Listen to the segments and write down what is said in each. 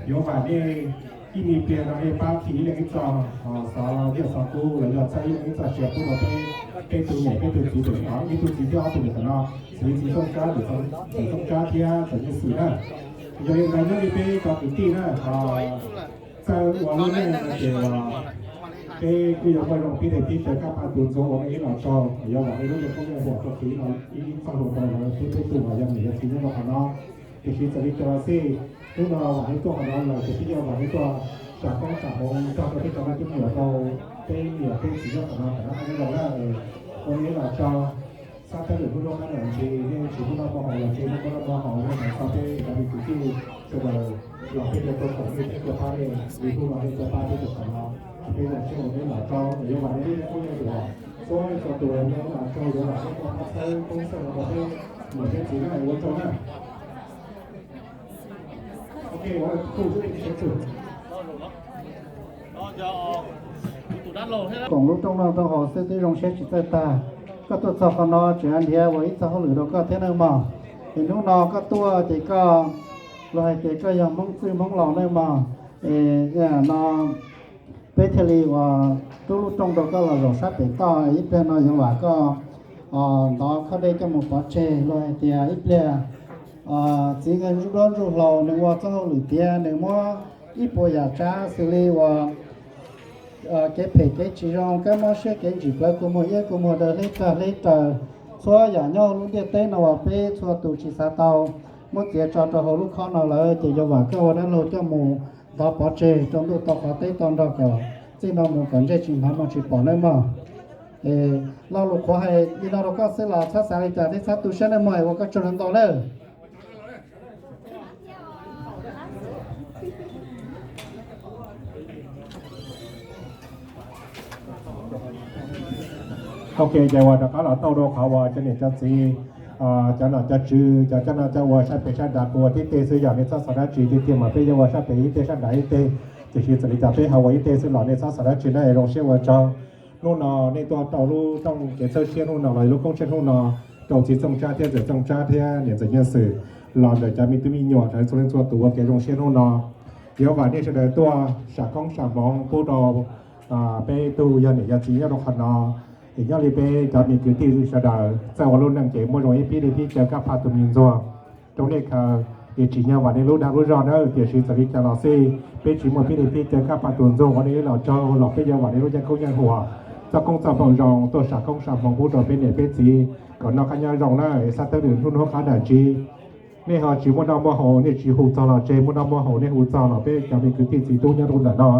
Yuav vam nej ib me pliag no nej pab khi ib leeg ib txoj, xov viaj xov kub los yog txhawb ib leeg ib txoj sia pub rau peb, peb tug niam peb tug txiv, ib tug txiv thiab ob tug niam tom no, xws li txiv Tooj Tsab, txiv Tooj Tsab thiab txiv Nyiaj Xwm na. Yog li ntawd nyob li peb cov kwv tij na, txawj ua lub neej no ces peb kuj yuav muaj zoo pib dej pib cawv kab paj tus ntxuag ua nej ib los tsaug, yuav vam nej lub neej koob hmoov tuaj khi ib txoj hlua rau lawv peb tug uas yog niam yog txiv nyob rau qhov no. Tiam sis txawm li cas los xij, hnub no vam nej tuaj qhov no lawm ces peb yuav vam nej tuaj sam koob sam hmoov tso rau peb cov me tub me nyuam rau peb niam peb txiv nyob qhov no kom noj qab nyob zoo na. Ua nej ib los tsaug. Xab thawj lwm hnub hnub qab nram ntsis nej tsis muaj noj muaj haus los tsev, nej muaj noj muaj haus nej hais txog peb cov me kwv tij sawv daws los peb yuav tuaj koom nej thiab tuaj pab nej, vim hnub no nej tuaj pab peb rau qhov no. Peb zoo siab ua nej ib los tsaug, yuav vam nej lub neej koob hmoov txhua txhua tus, nej ib los tsaug, yuav vam nej tuaj pab txhawb koob xaj rau peb niam peb txiv na, ua tsaug na. Koom lub rooj noj rooj haus xwb twb zoo siab tsis txawj tag. Koj tuaj txog qhov no tseem nrhiav ua ib txoj hauj lwm rau koj thiab nawb mog. Es hnub no koj tuaj ces koj, luag hais tias koj yog Hmoob txwj Hmoob laus nawb mog. Es no peb thiaj li uas rub lub rooj rau koj los zaum sab pem toj, ib pliag no yuav vam koj ntov khob dej coj mus pov tseg. Luag hais tias ib pliag txiv nqeeg ntsuj duab ntsuj hlauv nws ua txoj hauj lwm tiav nws muab ib puas yam tsav xws li uas kev phem kev tsis zoo, kab mob siab, kev ntsim plawv, kua muag iab kua muag daw, hleb tsag hleb raws, txhua yam nyob lub ntiaj teb no uas peb txhua tus tsis xav tau muab txiav tso rau hauv lub khob no lawm ces yuav vam koj ua dab laug coj mus ntov pov tseg rau ntuj tau qhov teb tau nrog kom txij no mus kom ntsej tsis hnov muag tsis pom nawb mog. Es lo lus qhuav hais li no rau koj xwb los txhob xav li cas thiab txhob tu siab nawb mog, es ua koj tsaug ntau nawb. Ok, ces uas rov qab los tau rau qhov uas cov niam cov txiv, cov nom cov tswv, cov coj noj coj ua sab pem sab nrad kuj ua tib teg xwb, yog nej txhob xav dab tsi, tiag tiag mas peb yuav ua sab pem ib teg sab nrad ib teg, tiam sis txawm li cas peb ho ua ib teg xwb los nej txhob xav dab tsi na, zoo siab ua tsaug. Hnub no nej tuaj rau lub rooj kev txhawb siab hnub no los lub koob tshiab hnub no rau txiv Txooj Tsab thiab ntxawm Txooj Tsab thiab niam ntxawm Nyiaj Xwm los ntawm cov me tub me nyuam rau txhua leej txhua tus ua kev zoo siab hnub no. Yuav vam nej sawv daws tuaj sam koob sam hmoov pub rau peb tug yog niam yog txiv nyob rau qhov no. Es nyob li peb cov me kwv tij sawv daws txawj ua lub neej ces muaj zoo ib pib dej pib cawv kab paj tus me ntxuag rau nej khaws, es tsim nyog vam nej lub dag lub zog nawb, tiam sis txawm li cas los xij peb tsis muaj pib dej pib cawv kab paj tus ntxuag ua nej ib los tsaug los peb yuav vam nej lub yeej koob yeej huam, txoj koob txoj hmoo zoo tuaj sam koob sam hmoov pub rau peb niam peb txiv kom noj qab nyob zoo na, es xab thawb lwm hnub hnub qab nram ntsis nej ho tsis muaj noj muaj haus nej tsis hu txog los tseg, muaj noj muaj haus nej hu txog los peb cov me kwv tij txiv tub nyob rau ntawm no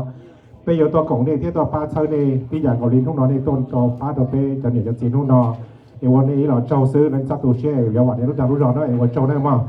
peb yuav tuaj koom nej thiab tuaj pab txhawb nej tib yam nkaus li hnub no nej tuaj rau pab rau peb cov niam cov txiv hnub no. Es ua nej ib los tsaug xwb, nej txhob tu siab, yuav vam nej lub dag lub zog na, es ua tsaug nawb mog.